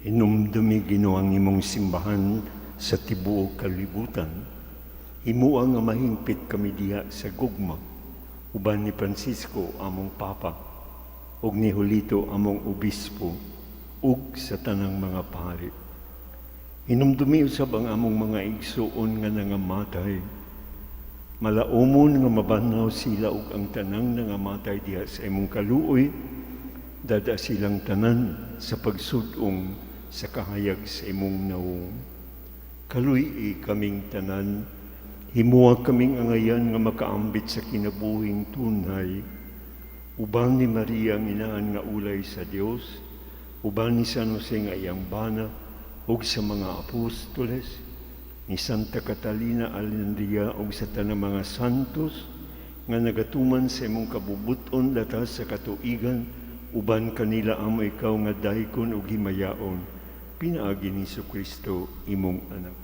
Hinumdumi, Ginoo, ang imong simbahan sa tibuok kalibutan. Himoa nga mahingpit kami diha sa gugma uban ni Francisco among Papa ug ni Julito among obispo ug sa tanang mga pari. Hinumdumi usab ang among mga igsuon nga nangamatay. Malaumon nga mabanhaw sila ug ang tanang nangamatay diha sa imong kaluoy, dada silang tanan sa pagsud-ong sa kahayag sa imong nawong. Kaluy-i kaming tanan, himoa kaming angayan nga makaambit sa kinabuhing tunay, uban ni Maria ang inaan nga ulay sa Dios, uban ni San Jose nga iyang bana, ug sa mga apostoles, ni Santa Catalina Alendria ug sa tanang mga santos nga nagatuman sa imong kabubuton latas sa katuigan, uban kanila amo ikaw nga daykon ug himayaon, pinaagi ni Kristo imong anak.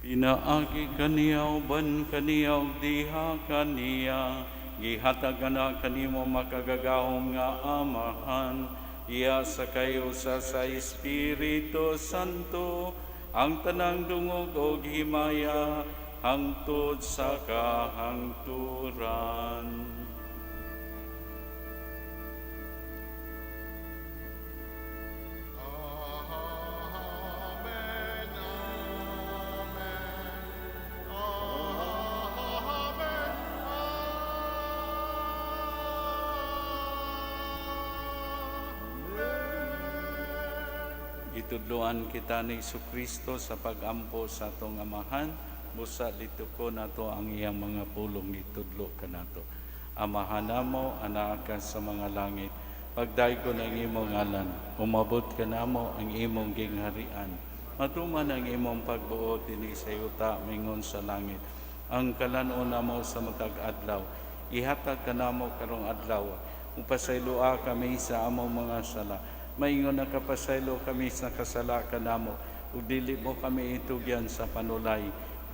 Pinaagi kaniya, uban kaniya, ug diha kaniya, gihatag na kanimo makagagahom nga Amahan, iya sa kayo sa Espiritu Santo, ang tanang dungog og himaya hangtod sa kahangturan. Amen, Amen, Amen, Amen. Gitudloan kita ni Kristo sa pagampo sa atong Amahan, busa lituko nato ang iyang mga pulong gitudlo kanato. Amahan namo, anaa ka sa mga langit, pagdaygon ang imong ngalan, umabot kanamo ang imong gingharian. Matuman ang imong pagbuot dinhi sa yuta mingon sa langit. Ang kalan-on namo sa matag adlaw, ihatag kanamo karong adlaw, upasayloa kami sa among mga sala. Maingon nakapasaylo kami sa kasala kanamo, ug dili mo kami itugyan sa panulay,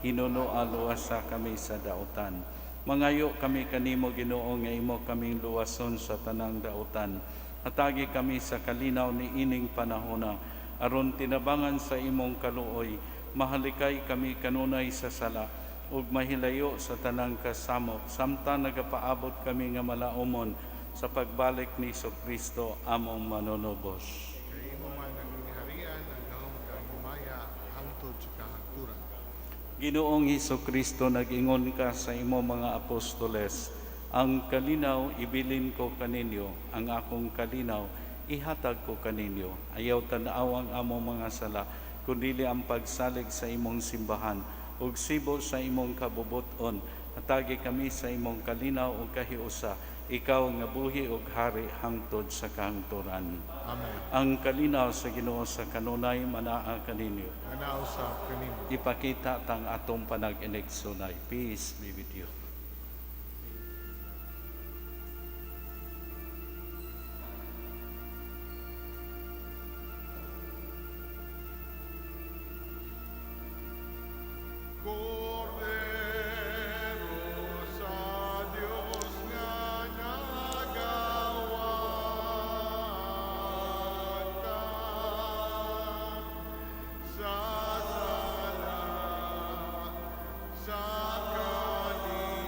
hinunoa luwasa kami sa dautan. Mangayo kami kanimo, Ginoo, nga imo kaming luwason sa tanang dautan. Hatagi kami sa kalinaw ni ining panahona, aron tinabangan sa imong kaluoy, mahalikay kami kanunay sa sala, ug mahilayo sa tanang kasamok, samtang nagapaabot kami nga malaumon sa pagbalik ni Kristo among manunubos. Kay imo man ang gingharian, ang gahom ug ang himaya hangtod sa kahangturan. Ginoong Kristo, nag-ingon ka sa imong mga apostoles, ang kalinaw ibilin ko kaninyo, ang akong kalinaw ihatag ko kaninyo. Ayaw tan-aw ang among mga sala, kundili ang pagsalig sa imong simbahan, ug sibo sa imong kabubuton. Hatagi kami sa imong kalinaw ug kahiusa, ikaw nga buhi ug hari hangtod sa kahangturan. Amen. Ang kalinaw sa Ginoo sa kanunay manaa kaninyo. Manaa usab kanimo. Ipakita tang atong panag-inigsunay. Peace be with you. Kordero sa Dios nga nagawata sa sala sa kalibutan.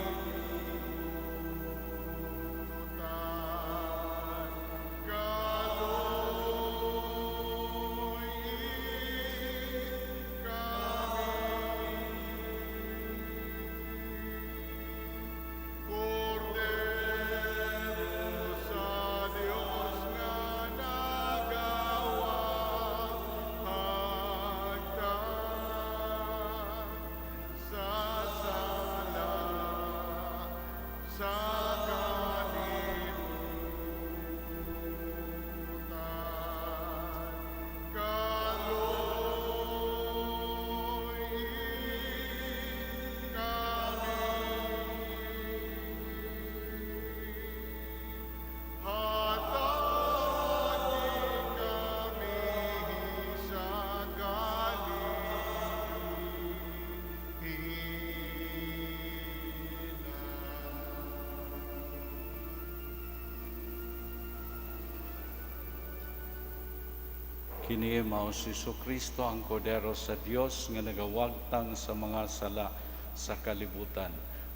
Kini mao si Kristo ang Kordero sa Dios nga nagawagtang sa mga sala sa kalibutan.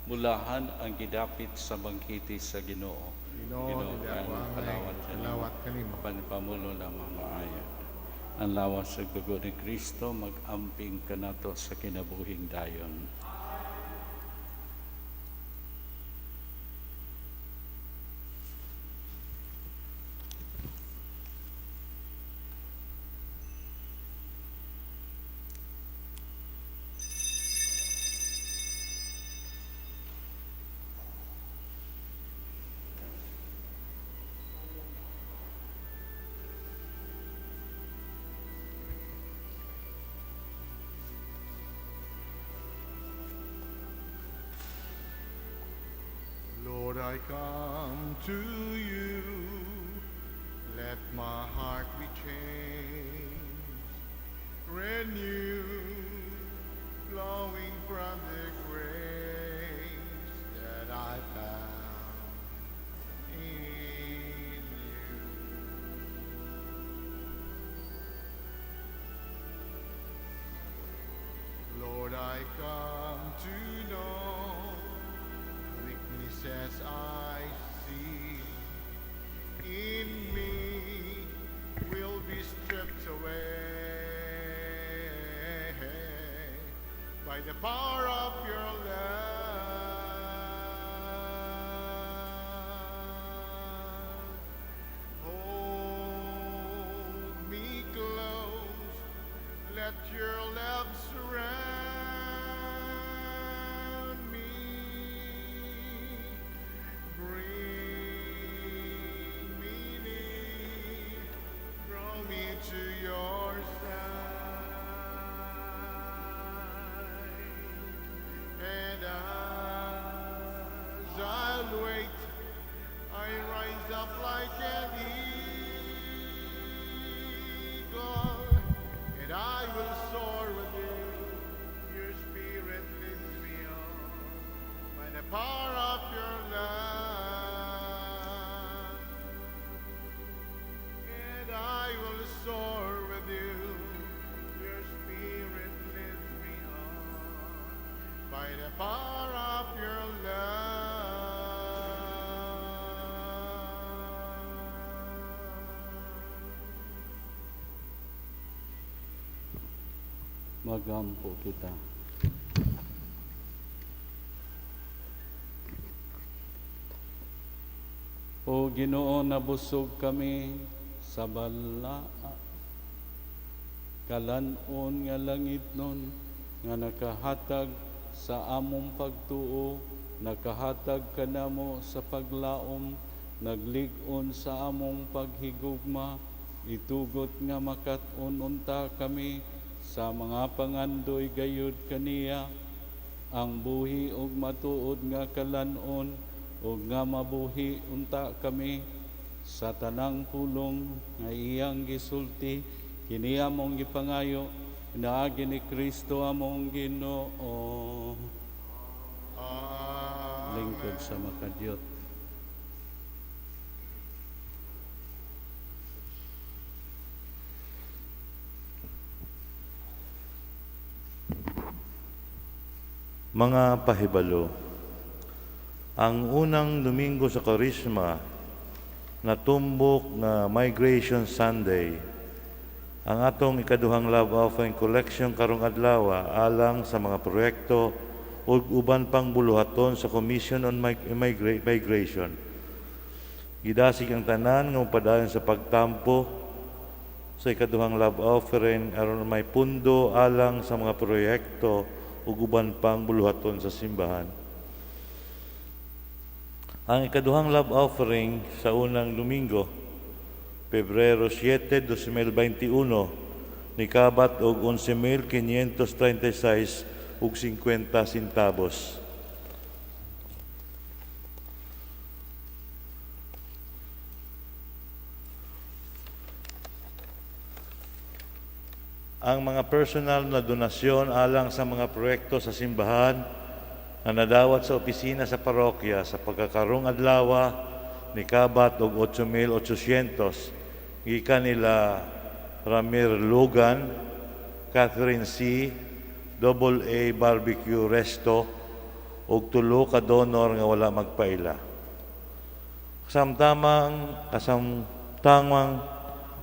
Bulahan ang gidapit sa bangkete sa Ginoo. Ginoo, dili ako ang angay, kalawat kanimo. kalawat kanimo. Apan pamulo lamang maayo. Ang lawas ug dugo ni Kristo mag-amping kanato sa kinabuhing dayon. Lord, I come to you. Let my heart be changed, renewed, flowing from the grace that I found in you. Lord, I come to know weaknesses I see in me will be stripped away by the power of your love. Hold me close, let your love surround me. Bring me near, draw me to your side, and as I wait, I rise up like an eagle, and I will soar with you. Your spirit lifts me on by the power of your love, and I will soar with you. Your spirit lifts me on by the power of your love. Magampo kita. O Ginoo, nabusog kami sa bala kalan-on nga langitnon nga nakahatag sa among pagtuo, nakahatag kanamo sa paglaom, naglig-on sa among paghigugma. Itugot nga makat-on unta kami sa mga pangandoy gayud kaniya, ang buhi ug matuod nga kalan-on, ug nga mabuhi unta kami sa tanang pulong nga iyang gisulti. Kini among gipangayo pinaagi ni Kristo among Ginoo. Amen. Lingkod sa makadiyot. Mga pahibalo, ang unang Domingo sa Kwaresma natumbok nga Migration Sunday. Ang atong ikaduhang love offering collection karong adlaw alang sa mga proyekto ug uban pang buluhaton sa Commission on Migration. Gidasig ang tanan nga mopadayon sa pagtampo sa ikaduhang love offering aron may pundo alang sa mga proyekto ug uban pang buluhaton sa simbahan. Ang ikaduhang love offering sa unang Domingo, Pebrero 7, 2021, nikabat og 11,536 ug 50 centavos. Ang mga personal na donasyon alang sa mga proyekto sa simbahan na nadawat sa opisina sa parokya sa pagkakarong adlaw nikabat og 8,800 gikan nila Ramir Logan, Catherine C., Double A Barbecue Resto, ug tulo ka donor nga wala magpaila. Kasamtamang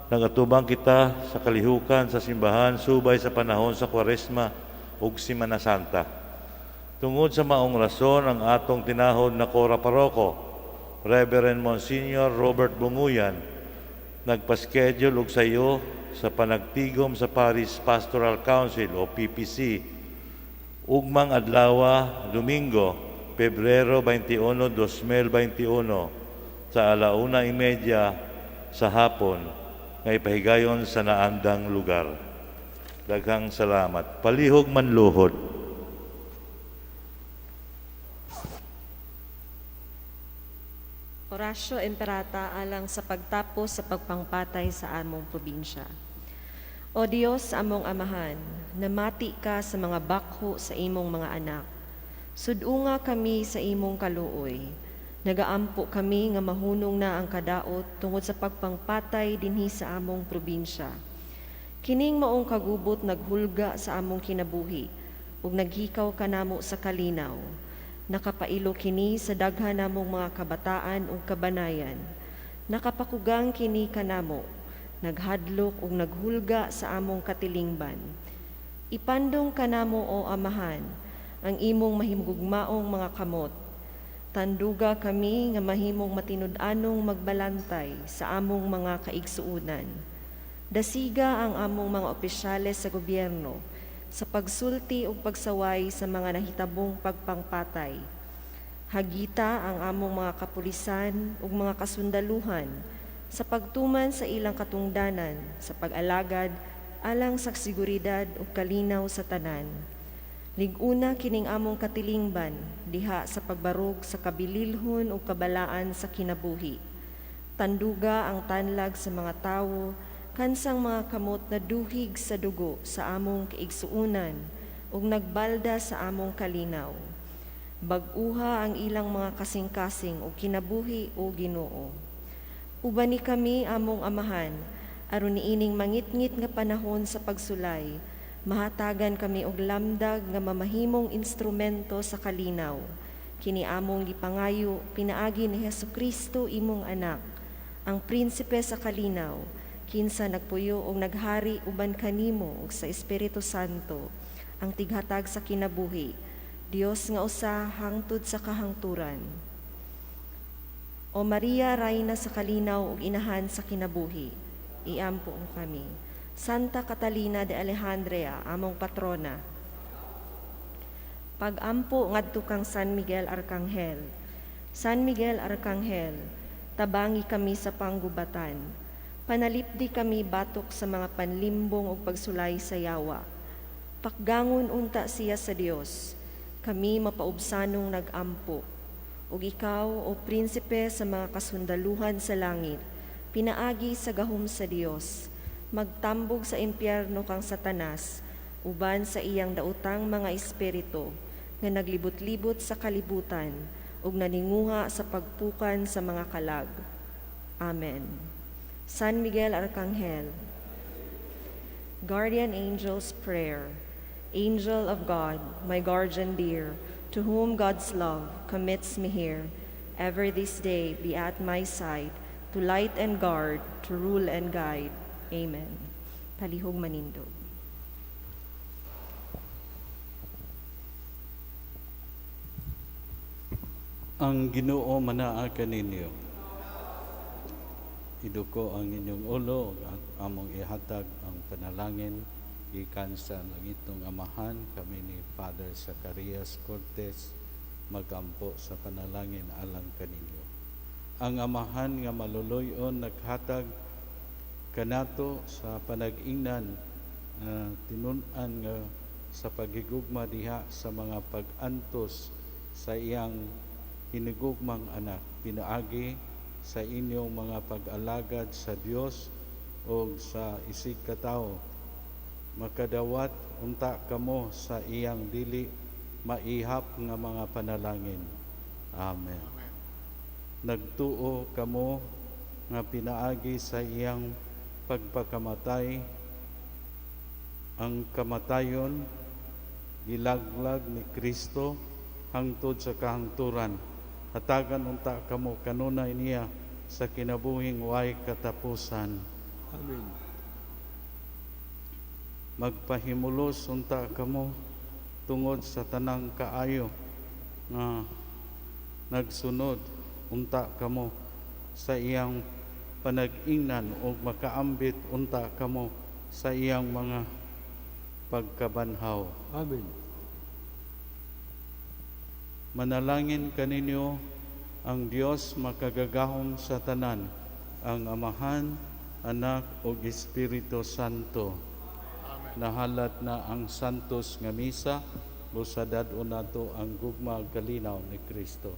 nagatubang kita sa kalihukan sa simbahan subay sa panahon sa Kwaresma ug Semana Santa. Tungod sa maong rason, ang atong tinahod na Kora Paroko, Reverend Monsignor Robert Bunguyan, nagpa-schedule og sayo sa panagtigom sa Parish Pastoral Council o PPC ugmang adlawa, Domingo, Pebrero 21, 2021 sa 1:30 sa hapon nga ipahigayon sa naandang lugar. Daghang salamat. Palihog manluhod. Oratio Imperata alang sa pagtapos sa pagpangpatay sa among probinsya. O Dios, among Amahan, namati ka sa mga bakho sa imong mga anak. Sudunga kami sa imong kaluoy. Nagaampo kami nga mahunong na ang kadaot tungod sa pagpangpatay dinhi sa among probinsya. Kining maong kagubot naghulga sa among kinabuhi ug naghikaw kanamo sa kalinaw. Nakapailo kini sa daghan namong mga kabataan ug kabanayan. Nakapakugang kini kanamo, naghadlok ug naghulga sa among katilingban. Ipandong kanamo, o Amahan, ang imong mahimugmaong mga kamot. Tanduga kami nga mahimong matinud-anong magbalantay sa among mga kaigsuonan. Dasiga ang among mga opisyales sa gobyerno sa pagsulti ug pagsaway sa mga nahitabong pagpangpatay. Hagita ang among mga kapulisan ug mga kasundaluhan sa pagtuman sa ilang katungdanan sa pag-alagad alang sa seguridad ug kalinaw sa tanan. Lig-una kining among katilingban diha sa pagbarog sa kabililhon ug kabalaan sa kinabuhi. Tanduga ang tanlag sa mga tawo kansang mga kamot na duhig sa dugo sa among kaigsuonan ug nagbalda sa among kalinaw. Bag-uha ang ilang mga kasing-kasing ug kinabuhi, o Ginoo. Ubani kami, among Amahan, aron niining mangitngit nga panahon sa pagsulay, mahatagan kami og lamdag nga mamahimong instrumento sa kalinaw. Kini among gipangayo pinaagi ni Hesukristo, imong anak, ang prinsipe sa kalinaw, kinsa nagpuyo og naghari uban kanimo ug sa Espiritu Santo, ang tighatag sa kinabuhi, Dios nga usa hangtod sa kahangturan. O Maria, Rayna sa kalinaw ug inahan sa kinabuhi, iampo mo kami. Santa Catalina de Alejandria, among patrona. Pagampo ngadto kang San Miguel Arkanghel. San Miguel Arkanghel, tabangi kami sa panggubatan. Panalipdi kami batok sa mga panlimbong ug pagsulay sa yawa. Pakgangon unta siya sa Dios, kami mapaubsanong nagampo. Ug ikaw, o prinsipe sa mga kasundaluhan sa langit, pinaagi sa gahom sa Dios, magtambog sa impyerno kang Satanas, uban sa iyang daotang mga espiritu, nga naglibot-libot sa kalibutan, ug naninguha sa pagpukan sa mga kalag. Amen. San Miguel Arcangel. Guardian Angel's Prayer. Angel of God, my guardian dear, to whom God's love commits me here, ever this day be at my side, to light and guard, to rule and guide. Amen. Palihog manindog. Ang Ginoo manaa kaninyo. Iduko ang inyong ulo at among ihatag ang panalangin gikan sa langitong Amahan. Kami ni Father Zacarias Cortez magampo sa panalangin alang kaninyo. Ang Amahan nga maluluyon naghatag kanato sa panag-ingnan, tinun-an nga sa paghigugma diha sa mga pag-antos sa iyang hinigugmang anak, pinaagi sa inyong mga pag-alagad sa Dios o sa isig katawo. Makadawat unta kamo sa iyang dili maihap nga mga panalangin. Amen. Amen. Nagtuo kamo nga pinaagi sa iyang pagpakamatay, ang kamatayon gilaglag ni Kristo hangtod sa kahangturan. Hatagan unta kamo kanunay niya sa kinabuhing way katapusan. Amen. Magpahimulos unta kamo tungod sa tanang kaayo nga nagsunod unta kamo sa iyang panag-ingnan ug makaambit unta kamo sa iyang mga pagkabanhaw. Amen. Manalangin kaninyo ang Dios makagagahom sa tanan, ang Amahan, Anak ug Espiritu Santo. Amen. Nahalat na ang Santos nga misa, busa dad-on nato ang gugma ug kalinaw ni Kristo.